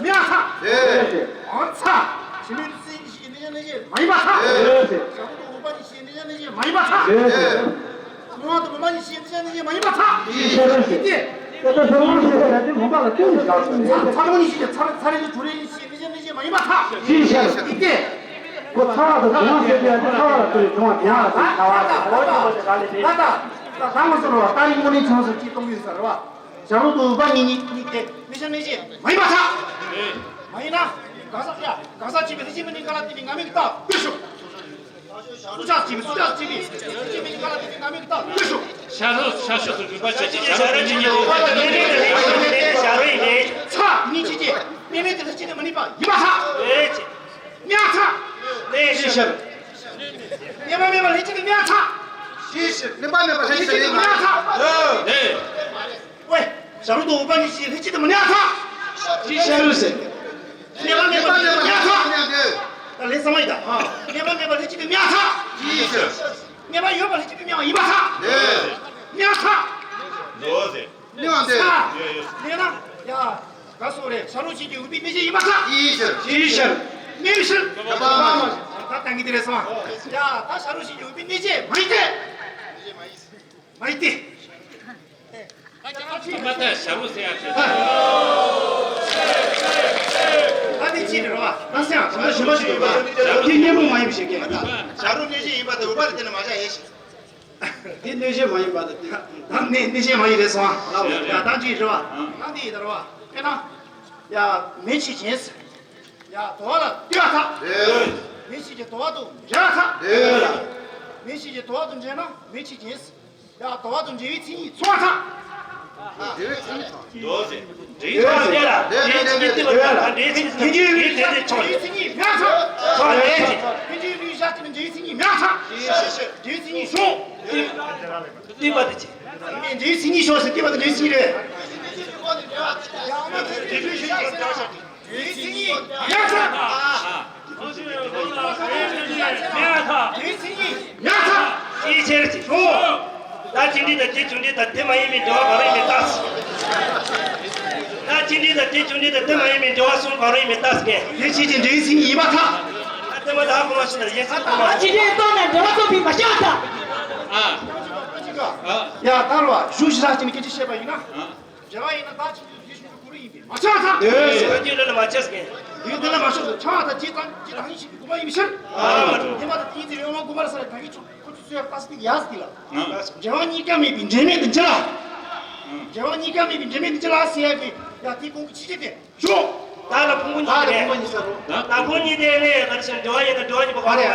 མི་ཡང་ཐལ། ཡོད། འོ་ཚ། ཞི་མི་སྲིད་ཞི་ནས་བཞིན་ནས་བཞིན་མ་ཡིན་པར་ཐལ། ཡོད། ཞྭ་མོ་དང་འོག་པ་ནས་ཞི་ནས་བཞིན་ནས་བཞིན་མ་ཡིན་པར་ཐལ། ཡོད། མོ་དང་མོ་མ་ནས་ཞི་ནས་བཞིན་ནས་བཞིན་མ་ཡིན་པར་ཐལ། ཡིན་ཞེས་རེད། ཡིན་ཏེ། དེ་ལྟར་ཚ་མོ་ཞེས་པ་ཡང་དེ་མོ་མ་ལ་ལྟོས་ནས་བཞག་ཚ་ཚ་མོ་ནས་ཞི་ནས་ཚ་ཚ་རེ་ནས་དྲུག་རེ་ནས་ཞི་ནས་བཞིན་ནས་བཞིན་མ་ཡིན་པར་ཐལ། ཡིན་ཞེས་རེད། ཡིན་ཏེ། ཁོ་ཚ་བ་དང་དྲུང་བ་ཟེར་དུས་ཡང་དེ་ཚ་བ་ལ་ལྟོས་ནས་དྲུང་བ་དེ་ཡང་ལ་ལྟོས་ནས་ཚ་བ་ལ་ལྟོས་ནས་ད་ད་ད་ད་ད་ང་ཚོ་ལ་བ་ཏཱ་རེ་དངོས་གནས་བྱུང་སོང་ཅེས་གཏོང་གི་ཡོད་ས་རེད་བ། ཞྭ་མོ་དང་འོག་པ་གཉིས་གཉིས་གཉིས་ཏེ་ནས་ཞི་ནས་བཞིན་མ་ཡིན་པར་ཐལ། མ་ཡིན་ན། གང་ཟག་ཡ་གང་ཟག་གཅིག་པའི་ལྷན་སྐྱེས་མི་གཉིས་ཀ་ལ་བརྟེན་ནས་རྣམ་སྨིན་གྱི་རྟགས་སྐུལ་ཤོག་སུ་ཆགས་སྐྱེས་པའི་སུ་ཆགས་སྐྱེས་པའི་ལྷན་སྐྱེས་མི་གཉིས་ཀ་ལ་བརྟེན་ནས་རྣམ་སྨིན་གྱི་རྟགས་སྐུལ་ཤོག་ཤ་རུ་ཤ་ཤུ་སུ་རུས་པ་ཆ་ཆེ་ཤ་རུ་ཉིད་ཉིད་རུས་པ་ཆ་ཆེ་ཤ་རུ་ཡིན་ཏེ། ཚ་ཉིད་ཆེ་ཆེ་དམིགས་མེད་དེ་ལྷན་སྐྱེས་དེ་མི་གནས་པ་ཡིན་པར་ཐལ། ཨེ་ཅེ། མི་ཡང་ཐལ། ཨེ་ཤི་ཤར། གནས་པ་མེད་པ་ལྷན་སྐྱེས་དེ་མི་ཡང་ཐལ། ཤི་ཤི། གནས་པ་མེད་པ་ལྷན་སྐྱེས་དེ་མི་ཡང་ཐལ། ཨེ། ཝེ། ཞྭ་རུ་དང་འོག་པ་གཉིས་ཀྱི་ལྷན་སྐྱེས་དེ་མི་ཡང་ཐལ། ཤི་ཤ་རུ་ཟེར། གནས་པ་མེད་པ་ལྷན་སྐྱེས་དེ་མི་ཡང་ཐལ། ད་ལན་གསང་བ་ཡིན་ད། གནས་པ་མེད་པ་ལྷན་སྐྱེས་དེ་མི་ཡང་ཐལ། ཤི་ཤི། གནས་པ་ཡོད་པ་ལྷན་སྐྱེས་དེ་མི་ཡང་ཡིན་པར་ཐལ། ཨེ། མི་ཡང་ཐལ། ལོ་ཟེར། གནས་པ་འདི། ལས་ན། ཡ། ག་སོགས་རེད། ཤ་རུ་ཞིག་གི་འོག་པའི་གནས་ཅན་ཡིན་པར་ཐལ། ཅིའི་ཕྱིར། ཅིའི་ཕྱིར། གནས་པའི་ཕྱིར། ད་ལྟ་གི་དེ་རེད་སོང་། ཡ། ད་ཤ་རུ་ཞིག་གི་འོག་པའི་གནས་ཅན་མ་ཡིན་ཏེ། མ་ཡིན་ཏེ། མ་ད་ཤ་རུ་ཟེར་ཡ་ཟེར། ད་དེ་ཅི་རེད་རོ། ད་སེང་ད་ཞུ་མ་ཞུ་ཡོད་པ། དེ་གཉེན་པོ་མ་ཡིན་པ་ཞིག་གི། ཤ་རུ་གནས་ཅན་ཡིན་པ་དེ་འོག་པ་ལ་བརྟེན་ནས་མ་བཞག་ཡས་ཤིག་དེ་གནས་ཅན་མ་ཡིན་པ་དང་། ད་གནས་གནས་ཅན་མ་ཡིན་རེད་སོང་། ཡ་ད་ཅི་རེད་བ། ད་འདི་ཡིན་ད་རེད་བ། དཔེར་ན། ཡ་མེ་ཆེ་ཅན་ཟེར། ཡ་དོ་བ་ལ་ལྟོས་པར་ཐལ། མེ་ཆེ་ཅན་དོ་བ་དང་འབྲེལ་བར་ཐལ། མེ་ཆེ་ཅན་དོ་བ་དང་འབྲེལ་ན་མེ་ཆེ་ཅན་ཟེར། ཡ་དོ་བ་དང་འབྲེལ་བའི་མཚན་ཉིད་མཚུངས་པར་ཐལ། འབྲེལ་བའི་མཚན་ཉིད་མཚུངས། འདོད་ཟེར། འབྲེལ་བའི་མཚན་ཉིད་མཚུངས་པར་ཐལ། འབྲེལ་བའི་མཚན་ཉིད་མཚུངས་པར་ཐལ། འབྲེལ་བའི་མཚན་ཉིད་མཚུངས་པར་ཐལ། འབྲེལ་བའི་མཚན་ཉིད་མཚུངས་པར་ཐལ། འབྲེལ་བའི་མཚན་ཉིད་མཚུངས་པར་ཐལ། འབྲེལ་བའི་མཚན་ཉིད་མཚུངས་པར་ཐལ། འབྲེལ་བའི་མཚན་ཉིད་མཚུངས། སྟོན་པ་དེ་ཅི། འབྲེལ་བའི་མཚན་ཉིད་མཚུངས་ཟེར་སྟོན་པ་དེ་འབྲེལ་བའི་མཚན་ཉིད་རེད། འབྲེལ་བའི་མཚན་ཉིད་མཚུངས་ཟེར། འབྲེལ་བའི་མཚན་ཉིད་མཚུངས་ཟེར། ཅིའི་ཕྱིར་ཅེ་ན། ད་སྤྱི་འབྲེལ་དང་སྤྱི་མཚུངས་འབྲེལ་དང་དེ་མ་ཡིན་པའི་འབྲེལ་བ་གང་རུང་ཡིན་མིན་བརྟག། ད་སྤྱི་འབྲེལ་དང་སྤྱི་མཚུངས་འབྲེལ་དང་དེ་མ་ཡིན་པའི་འབྲེལ་བ་གསུམ་གང་རུང་ཡིན་མིན་བརྟག་ཟེར་གི། དེ་ཕྱིར་ཅེས་འབྲེལ་བའི་མཚན་ཉིད་ཡིན་པར་ཐལ། ད་དེ་མ་ད་གོང་མ་ཞུས་ན་ཡིན་ཟེར་གོང་མ་ད་ཞུས། སྤྱི་འབྲེལ་རྟོགས་ན་འབྲེལ་བ་རྟོགས་པའི་མ་ཤེས་པར་ཐལ། ཨ། ཡ་ད་རོ་བ་ཞུ་ཞིག་ར་ཅིག་ནི་སྐད་ཆ་བཤད་པ་ཡིན་ན། འབྲེལ་བ་ཡིན་ན་བདག་གཅིག་ཏུ་དེ་བཞིན་དུ་གོ་རིམ་ཡིན་པས་མ་ཆགས་ཐལ། ཡོད་ཡོད་ལ་མ་ཆགས་ཀྱི། ཡོད་དེ་ལ་མ་ཆགས་སོ། ཆགས་ད་ཇི་ལྟ་ཇི་ལྟ་ཡིན་ཞིག་གི་དགོས་པ་ཡིན་ཕྱིར། ཨ་མ་རེད། དེ་མ་ད་དེའི་ཚེ་ཡོང་བ་དགོས་པ་ལ་ས་ལ་ད་གི་ཆོག་ཁོ་ཚོ་ཚོས་ལྟ་སྟེ་ཡ་ཟི་ལ། འབྲེལ་བ་གཉིས་ཀ་མེད་པའི་འབྲེལ་མེད་དུ་འཇལ་ལ། འབྲེལ་བ་གཉིས་ཀ་མེད་པའི་འབྲེལ་མེད་དུ་འཇལ་ལ་ཟེར་ཡ་གི་ཡ་དེ་གོང་གི་ཕྱི་རྒྱལ་དེ་ཞོག་ད་ལ་ཕུང་པོ་གཉིས་རེད། ད་ལ་ཕུང་པོ་གཉིས་ཟེར་རོ། ད་ཕུང་གཉིས་དེ་ནས་ག་རེ་ཟེར་འབྲེལ་བ་ཡིན་ན་འབྲེལ་བ་གཉིས་པོ་ག་རེ་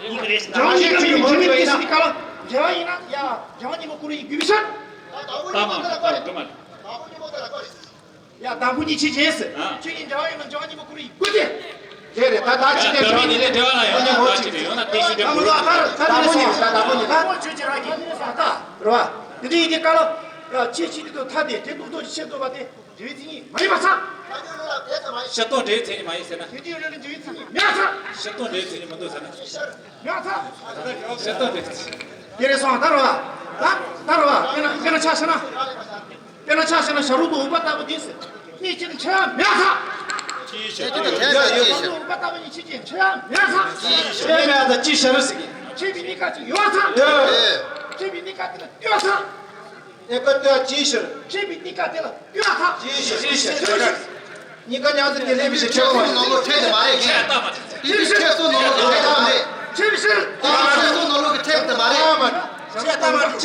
ཡིན་གི་རེད་ཟེར་ན། འབྲེལ་བ་གཉིས་ཀ་མེད་པའི་འབྲེལ་མེད་དུ་འཇལ་ཟེར་དེ་ག་ལ་འབྲེལ་བ་ཡིན་ན་ཡ་འབྲེལ་བ་གཉིས་པོ་གོ་རིམ་ཡིན་དགོས་པའི་ཕྱིར། ད་མ་ད་མ་ད་མ། ཡ་དང་པོ་གཉིས་ཕྱིར་བྱས་ཟེར། ཨ། ཆོས་ཉིད་འབྲེལ་བ་ཡིན་ན་འབྲེལ་བ་གཉིས་པོ་ཁོ་རང་ཡིན་དགོས་ཏེ། རེད་རེད། ད་ད་ཅི་ནས་འབྲེལ་བ་ཡིན་ནས་འབྲེལ་བ་ལ་ཡང་ད་ཅི་ནས་ཡོད་ན་དེ་བཞིན་དུ་ད་མོ་ལ་ད་ད་ད་མོ་ནས་ད་ད་མོ་ནས་ད་མོ་ཆོས་ཅི་རང་གི་ད་རེད་བ། དེ་འདྲ་ཡིན་དེ་ཀ་ལ་ཡ་ཆོས་ཅི་དེ་ད་དེ་དེ་ལུགས་ལྡོག་ཅི་བཤད་འདུག་པ་དེ་འབྲེལ་བའི་མཚན་ཉིད་མ་ཡིན་པར་ཐལ། སྤྱིར་བཏང་འབྲེལ་བའི་མཚན་ཉིད་མ་ཡིན་ཟེར་ན། དེ་འདྲ་ཡོད་ན་འབྲེལ་བའི་མཚན་ཉིད་མེད་པར་ཐལ། སྤྱིར་བཏང་འབྲེལ་བའི་མཚན་ཉིད་མི་འདུག་ཟེར་ན། མེད་པར་ཐལ། སྤྱིར་བཏང་འབྲེལ་བའི་མཚན་ཉིད། དེ་རེད་སོང་ད་རེད་བ། ད་ད་རེད་བ། དཔེར་ན་དཔེར་ན་ཆ་བཞག་ན། དཔེར་ན་ཆ་བཞག་ན་བྱ་རོག་དང་འུག་པ་ལྟ་བུ་འདི་ཟེར། གནས་གཅིག་ཏུ་འཆར་བ་མེད་པར་ཐལ། གནས་གཅིག་ཏུ་འཆར་བ་མེད་པར་ཐལ། བྱ་རོག་དང་འུག་པ་ལྟ་བུ་གཉིས་གཅིག་ཏུ་འཆར་བ་མེད་པར་ཐལ། འཆར་བ་མེད་པར་ཐལ། ཅིའི་ཕྱིར་ཟེར་གི། འཆར་བའི་གནས་སྐབས་ཅིག་ཡོད་པར་ཐལ། ཡོད། འཆར་བའི་གནས་སྐབས་དེ་ལ་ལྟོས་པར་ཐལ། གནས་སྐབས་ལྟོས་པ་ཅིའི་ཕྱིར། འཆར་བའི་གནས་སྐབས་དེ་ལ་ལྟོས་པར་ཐལ། ཅིའི་ཕྱིར། ཅིའི་ཕྱིར། གཉིས་ཀ་མཉམ་དུ་དེ་ལེན་པའི་ཕྱིར་ཁྱེད་ལ་མ་ནང་ལོགས་ཁྲེལ་དེ་མ་རེད་ཁྱེད། ཁྲེལ་སོང་ནང་ལོགས་ཀྱི་ཁྲེལ་དེ་མ་རེད། ཁྲེལ་ཕྱིར། ཁྲེལ་སོང་ནང་ལོགས་ཀྱི་ཁྲེལ་དེ་མ་རེད། ཁྲེལ་ལྟ་མ་རེད། ཁྲེལ་ལྟ་མ་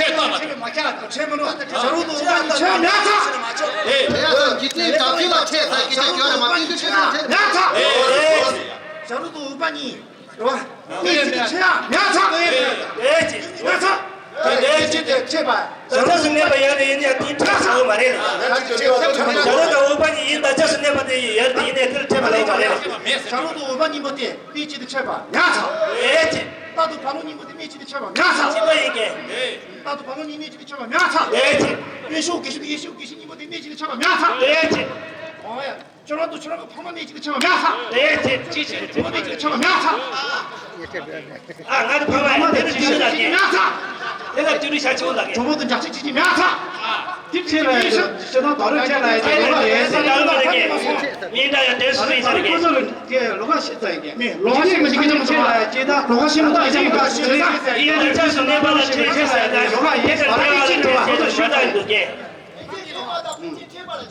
རེད། ཁྲེལ་མ་རེད། ཁྲེལ་མི་འགྲོ། བྱ་རོག་དང་འུག་པ་གཉིས་འཆར་བ་མེད་པར་ཐལ། ཨེ། དེ་ཡང་ཚོ་འཇིག་རྟེན་བྱ་ཚུལ་ལ་ཁྲེལ་ཟེར་གྱི་ཁྲེལ་ཡོད་རེད་མ་གཏོགས་འདི་ཁྲེལ་མ་ཁྲེལ་མེད་པར་ཐལ། ཨེ། བྱ་རོག་དང་འུག་པ་གཉིས། རེད་བ། གནས་གཅིག་ཏུ་འཆར་བ་མེད་པར་ཐལ། ལས་ཅི། མེད་པར་ཐལ། དེ་ལས་ཅི་དེ་ཁྲེལ་པ། ད་ལྟ་སུ་གནས་པ་ཡར་དུ་ཡིན་ཡང་དེའི་ཁྲེལ་ཟེར་བ་མ་རེད་ལ། བྱ་རོག་དང་འུག་པ་གཉིས་ཡིན་ད་ལྟ་སུ་གནས་པ་དེ་ཡར་དུ་ཡིན་ནས་དེར་ཁྲེལ་པ་ལས་མ་རེད་ལ། བྱ་རོག་དང་འུག་པ་གཉིས་པོ་དེ་གནས་གཅིག་ཏུ་འཆར་བ་མེད་པར་ཐལ། ལས་ཅི། རྟ་དང་བ་ལང་གཉིས་པོ་དེ་གནས་གཅིག་ཏུ་འཆར་བ་མེད་པར་ཐལ། གཅིག་པ་ཡིན་གྱི། རྟ་དང་བ་ལང་གཉིས་གནས་གཅིག་ཏུ་འཆར་བ་མེད་པར་ཐལ། ལས་ཅི། དབེན་ཕྱུག་དགེ་ཕྱུག་དབེན་ཕྱུག་དགེ་ཕྱུག་གཉིས་པོ་དེ་གནས་གཅིག་ཏུ་འཆར་བ་མེད་པར་ཐལ། ལས་ཅི། འོ་ཡ། ཁྱོད་རང་དང་ཁྱོད་རང་གི་ཕ་མ་གནས་གཅིག་ཏུ་འཆར་བ་མེད་པར་ཐལ། ལས་ཅི། ཅི་ཅི་ཅི། ཕྲུ་གུ་གནས་གཅིག་ཏུ་འཆར་བ་མེད་པར་ཐལ། ཨ་ང་ནི་ཕ་མ་ཡིན། དེ་ལ་ཅི་ཞིག་ལ་སྐྱེས། མེད་པར་ཐལ། དེ་ལ་ཅི་རུ་ཤ་ཆེ་བོ་ལ་སྐྱེས། གྲོགས་པོ་དང་འཇག་ཆེ་ཅི་ཅི་མེད་པར་ཐལ། ཨ། དེ་ཁྲིད་ལ་ཡ་དེ་ཤེས་དང་དོ་རོགས་ཁྲིད་ལ་ཡ་དེ་ལོ་ལ་ཡ་ཟེར་ཡ་ལ་ཁོ་ཚོ་ལ་དེ་ལོ་ཁ་ཤེས་ཙང་ཡིན་གྱི་མེད་ལོ་ཁ་ཤེས་མ་ཤེས་ཀྱི་ཁྲིད་ལ་ཡ་ཅི་ད་ལོ་ཁ་ཤེས་མ་ད་ཡ་ཅི་མ་ད་ཡ་ཅི་མ་ད་ཡ་ཅི་མ་ད་ཡ་ཅི་མ་ད་ཡ་ཅི་མ་ད་ཡ་ཅི་མ་ད་ཡ་ཅི་མ་ད་ཡ་ཅི་མ་ད་ཡ་ཅི་མ་ད་ཡ་ཅི་མ་ད་ད་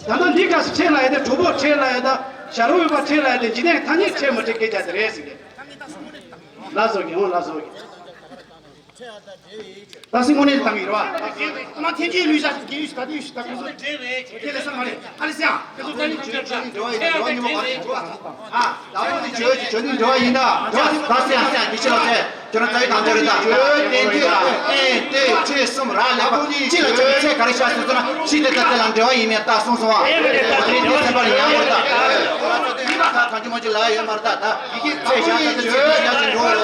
ལྟ་འདི་ག་སེ་ཁྲིད་ལ་ཡ་དེ་གྲོགས་པོ་ཁྲིད་ལ་ཡ་ད་ཞྭ་རོ་ཡོད་པ་ཁྲིད་ལ་ཡ་དེ་འཇིག་རྟེན་ཐ་སྙད་ཁྲིད་མ་ཁྲིད་སྐད་ཆ་དེ་རེད་ཟེར་གི། ལ་སོགས་ཀྱི་འོང་ལ་སོགས་ཀྱི། ད་སེ་དངོས་གནས་བཏང་གི་རེད་བ། ཨ་མ་ཐེན་ཅིན་ལུས་ཤ་རྒྱལ་ཡུལ་ཤ་ད་དེ་ཡུལ་ཤ་ད་ཁོ་ཚོ་དེ་ལས་ས་མ་རེད། ཨ་ལེ་སེ་ཨ་ཁོ་ཚོ་ད་ནི་ཅོ་ཅོ་ནི་འགྲོ་བ་ཡིན་ན་འགྲོ་བ་ཉོ་མ་ག་རེ་འགྲོ་བ། ཨ་ད་ཁོ་ནི་ཅོ་ཅོ་ཅོ་ནི་འགྲོ་བ་ཡིན་ན་འགྲོ་བ་ད་སེ་ཨ་སེ་ཨ་དེ་ཤི་ལ་སེ་ཅོ་ན་ད་ཡི་དང་ཅོ་རེད་ད། ཅོ་ཏན་ཏན་ཨེ་ཏེ་ཅེ་སུམ་ར་ལ་ཁོ་ནི་ཅི་ལ་ཅོ་ཚེ་ག་རེ་ཤ་སུ་ཚོ་ན་ཅི་དེ་ད་དེ་ལ་འགྲོ་བ་ཡིན་ནས་ད་སོང་སོང་བ། ཨེ་མ་རེད་ད་དེ་འགྲོ་བ་ཡིན་ན་ད། ད་གང་ཅི་མ་ཅི་ལ་ཡོད་མ་རེད་ད་ད། ཡི་གེ་ཚེ་ཞག་ཚེ་ཚེ་ཚེ་ཞག་ཚེ་འགྲོ་རེད་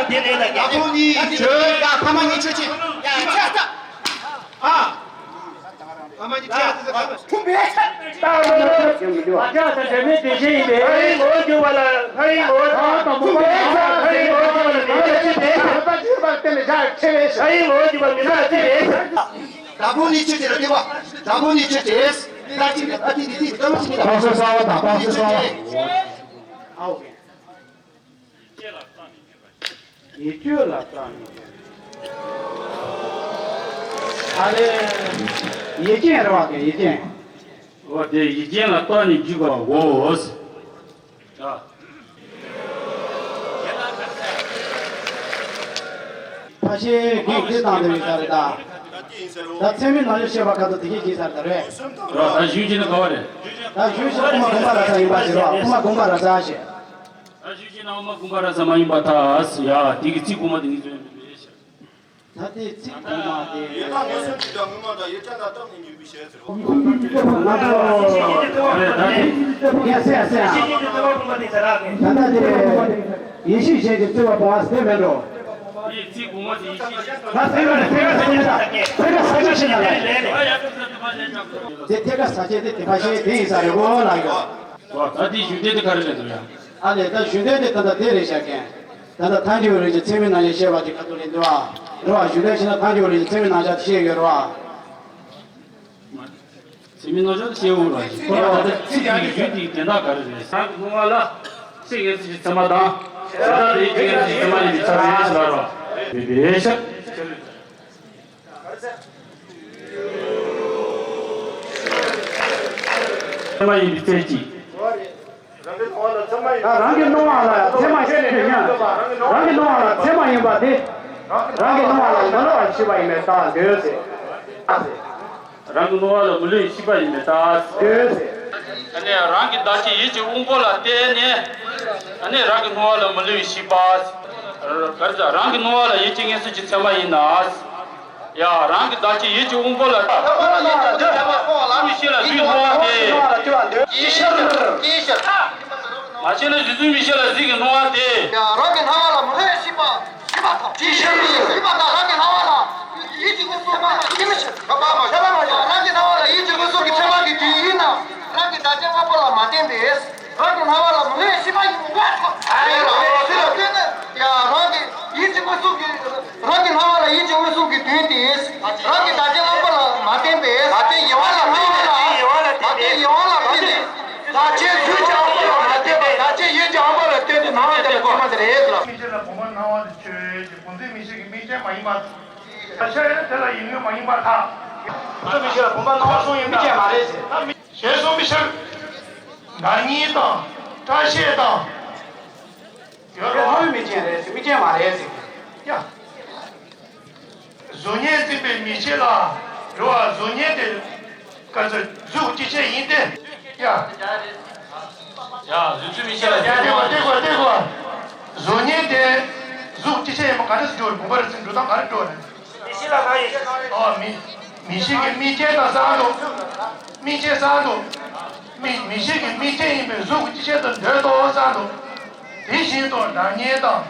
བ། ད་ཁོང་གཉིས་བྱོས་ད་ཕ་མ་གཉིས་ཆོས་ཅི། ཨ། ཕ་མ་གཉིས་ཆོས་ཚེ་ཚེ། ཁུམ་པའི་ཆ། ད་ལོ་ལོ་ཡོང་གི་འདུག་ཨ་ཅག་ད་དྲན་མེད་དེ་བཞིན་ཡིན་པས། ལྷ་ཡི་ངོ་བོ་འགྱུར་བ་ལ་ལྷ་ཡི་ངོ་བོ་དང་ཁུམ་པའི་ཆ། ལྷ་ཡི་ངོ་བོ་འགྱུར་བ་ལ་མི་འདོད་ཅི་བས། ལྷ་ཡི་ངོ་བོ་འགྱུར་བ་མི་འདོད་ཅི་བས། ད་ཁོང་གཉིས་ཆོས་ཅི་རེད་དེ་བ། ད་ཁོང་གཉིས་ཆོས་ཅི་རེད། ད་ཅི་ད་ཅི་དེ་དེ་ད་ཅི་ད། ཕོ་སོ་ས་བ་དང་ཕོ་སོ་ས་བ། ཨའོ། ཡིད་དཔྱོད་ལ་རྩ་ནས་འགྱུར་བ། ཨ་ལེ། ཡིད་ཅན་རེད་བ་གི་ཡིད་ཅན། འོ་དེ་ཡིད་ཅན་ལ་རྩ་ནས་འཇུག་པའོ། ཨ། ཕ་ཤེས་གིས་འདི་བཏང་འདི་ཡིན་ས་རེད་ད། ད་ཚད་མའི་རྣལ་འབྱོར་ཤེས་པ་ཁ་ཐུག་དེ་གས་བྱས་ས་རེད་ད་རེད། རོ་ད་ཞུས་ཀྱི་ནི་ག་བ་རེད། ད་ཞུས་ཀྱི་ནི་དབུ་མ་དགོངས་པ་རབ་གསལ་ཡིན་པ་ཞེས་རོ། དབུ་མ་དགོངས་པ་རབ་གསལ་ཞེས། ད་ཞུས་ཀྱི་ནི་དབུ་མ་དགོངས་པ་རབ་གསལ་མ་ཡིན་པར་ཐལ། ཡ་དེ་གི་ཚིག་དགོངས་པ་དེ་ངས་བརྗོད་མི་འདུག་ད་དེ་ཚིག་དགོངས་པ་དེ། ཡོད་ད་ངོ་སོ་ཅི་དང་ངོ་མ་དང་ཡོད་ཅན་ལ་སྟོབས་ནས་ཉོས་པའི་ཞལ་ཟེར་རོ། ང་ཚོ། ཡ་སེ་ཡ་སེ་ཡ། ད་ལྟ་དེ། ཡེ་ཤེས་ཞལ་གྱི་རྩོད་པ་སྤོང་བ་དེ་མེད་འགྲོ། ཡིག་ཚིག་གོང་མ་དེ་ཡིག་ཤེས། ད་ཐད་ཀ་ཐད་ཀ་ཐད་ཀ་ཐད་ཀ་ས་ཆ་ཞིག་ན་ལ། དེ་ཐད་ཀ་ས་ཆ་དེ་དེ་ཕ་ཤེས་དེ་ཡིན་ས་རེད་གོ་ལ་ཡོད། ད་དེ་ཞུ་དེ་དེ་ག་རེ་རེད་འདུག་ཡ། ཨ་ལས་ད་ཞུ་དེ་དེ་ད་ལྟ་དེ་རེད་བཞག་གན། ད་ལྟ་ཐལ་འགྱུར་རིགས་ཀྱི་ཚད་མའི་རྣལ་འབྱོར་བཤད་པ་དེ་ཁ་ཐུག་ལས་འདུག་ཨ། རེད་བ། ཞུ་དེ་ཕྱིན་ན་ཐལ་འགྱུར་རིགས་ཀྱི་ཚད་མའི་རྣལ་འབྱོར་དེ་བཤད་ཡོད་རེད་བ། ཚད་མའི་རྣལ་འབྱོར་དེ་བཤད་འོང་ར་ཞིག་ཁོ་ར་བ་ད་ཚིག་གི་ཡུལ་དེའི་དོན་དག་ག་རེ་རེད། རང་གི་སྣང་བ་ལ་ཚིག་ངེས་ཚིག་གི་ཚད་མ་དང་། ད་ལྟ་རེད་ཚིག་ངེས་ཚིག་གི་ཚད་མ་ཡིན་པའི་ཚད་མ་ཡིན་ཟེར་བ་རེད་བ། ཚད་མ་ཡིན་པའི་ཚད་ཀྱིས། རང་གི་སྣང་བ་ལ་ཚད་མ་ཡིན་པ་དེ། རང་གི་སྣང་བ་ལ་ཚད་མ་ཡིན་པ་དེ། རང་གི་སྣང་བ་ལ་མི་སླུ་བར་ཤེས་པ་ཡིན་པས་ད་འདོད་ཟེར། རང་གི་སྣང་བ་ལ་མི་སླུ་བའི་ཤེས་པ་ཡིན་པས་ད་འདོད་ཟེར། ཨ་ནི་རང་གི་བདག་བསྐྱེད་ཡིད་ཀྱི་དབང་པོ་ལ་བརྟེན་ནས། ཨ་ནི་རང་གི་སྣང་བ་ལ་མི་སླུ་བའི་ཤེས་པ། ག་རེ་ཟེར། རང་གི་སྣང་བ་ལ་ཡིད་ཀྱི་ངེས་གསལ་གྱི་ཚད་མ་ཡིན་ན། ཡ། རང་གི་བདག་བསྐྱེད་ཡིད་ཀྱི་དབང་པོ་ལ། མི་ཤེས་ལ་ལུས་སྣང་བ་སྟེ། ཅིའི་ཕྱིར། ཅིའི་ཕྱིར། མ་ཤེས་ལ་གཟུགས་ཚོད་མི་ཤེས་ལ་གཟུགས་ཀྱི་སྣང་བ་སྟེ། ཡ། རང་གི་སྣང་བ་ལ་མི་སླུ་བའི་ཤེས་པ་ཞིག་པ་དང་། ཅིའི་ཕྱིར། ཞིག་པ་དང་རང་གི་སྣང་བ་ལ་ཡིད་ཀྱི་དབང་པོ་མ་ཤེས་མི་ཤེས། རང་གི་སྣང་བ་ལ་ཡིད་ཀྱི་དབང་པོ་གི་དུས་ཡིན་ན་རང་གི་བདག་བསྐྱེད་དབང་པོ་ལ་མ་བརྟེན་པས། རང་གི་སྣང་བ་ལ་མི་སླུ་བའི་ཤེས་པ་ཡིན་པ་ཐོབ། ཨ་ཡ་རང་གི་ལུས་ལ་བརྟེན་ནས། ཡ། རང་གི་ཡིད་ཀྱི་མངོན་སུམ་གྱི། རང་གི་སྣང་བ་ལ་ཡིད་ཀྱི་མངོན་སུམ་གྱི་དོན་ཏེ། རང་གི་བདག་བསྐྱེད་དབང་པོ་ལ་མ་བརྟེན་པས། མ་བརྟེན་ཡིད་དབང་ལ་བརྟེན་ནས། མ་བརྟེན་ཡིད་དབང་ལ་བརྟེན་ནས། བདག་བསྐྱེད་གཟུགས་ཀྱི་དབང་པོ་ལ་མ་བརྟེན་པར་བདག་བསྐྱེད་ཡིད་ཀྱི་དབང་པོ་ལ་བརྟེན་ཏེ་སྣང་བ་དེ་ལ་ཚད་མ་དེ་རེད་ལ། མིག་ཤེས་ལ་བུམ་པ་སྣང་བ་དེ་ཆོས་ཅན། བུམ་འཛིན་མིག་ཤེས་ཀྱི་དམིགས་རྐྱེན་མ་ཡིན་པར། ཤེས་ཡོན་དེ་ལ་ཡིད་དངོས་མ་ཡིན་པར་ཐལ། བུམ་འཛིན་མིག་ཤེས་ལ་བུམ་པ་སྣང་བ་གསུངས་ཡིན་ད། དམིགས་རྐྱེན་མ་རེད་ཟེར། ཞེས་གསུངས་པའི་ཕྱིར། བདག་ཉིད་དང་། སྐྲ་ཤད་དང་། ཡོད་རེད། སྣང་བའི་དམིགས་རྐྱེན་རེད་ཟེར། དམིགས་རྐྱེན་མ་རེད་ཟེར། ཡ། གཟུགས་བརྙན་འཛིན་པའི་མིག་ཤེས་ལ་རེད་བ། གཟུགས་བརྙན་དེ་ག་ཚོད་གཟུགས་སྐྱེ་མཆེད་ཡིན་ཏེ། ཡ། ཡ། གཟུགས་ཚོད་མིག་ཤེས་ལ་གཟུགས། ལྟོས་གོ། ལྟོས་གོ། ལྟོས་གོ། གཟུགས་བརྙན་དེ་གཟུགས་སྐྱེ་མཆེད་ཡིན་པ་ག་འདྲ་སེ་འགྲོ་རེད། བུམ་པ་རེད་ཟེར་འགྲོ་སྟངས་ག་རེ་འགྲོ་རེད། མིག་ཤེས་ལ་ག་ཡོད། ཨ། མིག་མིག་ཤེས་ཀྱི་དམིགས་རྐྱེན་དང་བསམ་འདུག། དམིགས་རྐྱེན་བསམ་འདུག། མིག་མིག་ཤེས་ཀྱི་དམིགས་རྐྱེན་ཡིན་པས་གཟུགས་ཀྱི་སྐྱེ་མཆེད་དུ་འདོད་དོ་བསམ་འདུག། དེ་བཞིན་དུ་སྒྲ་བརྙན་དང་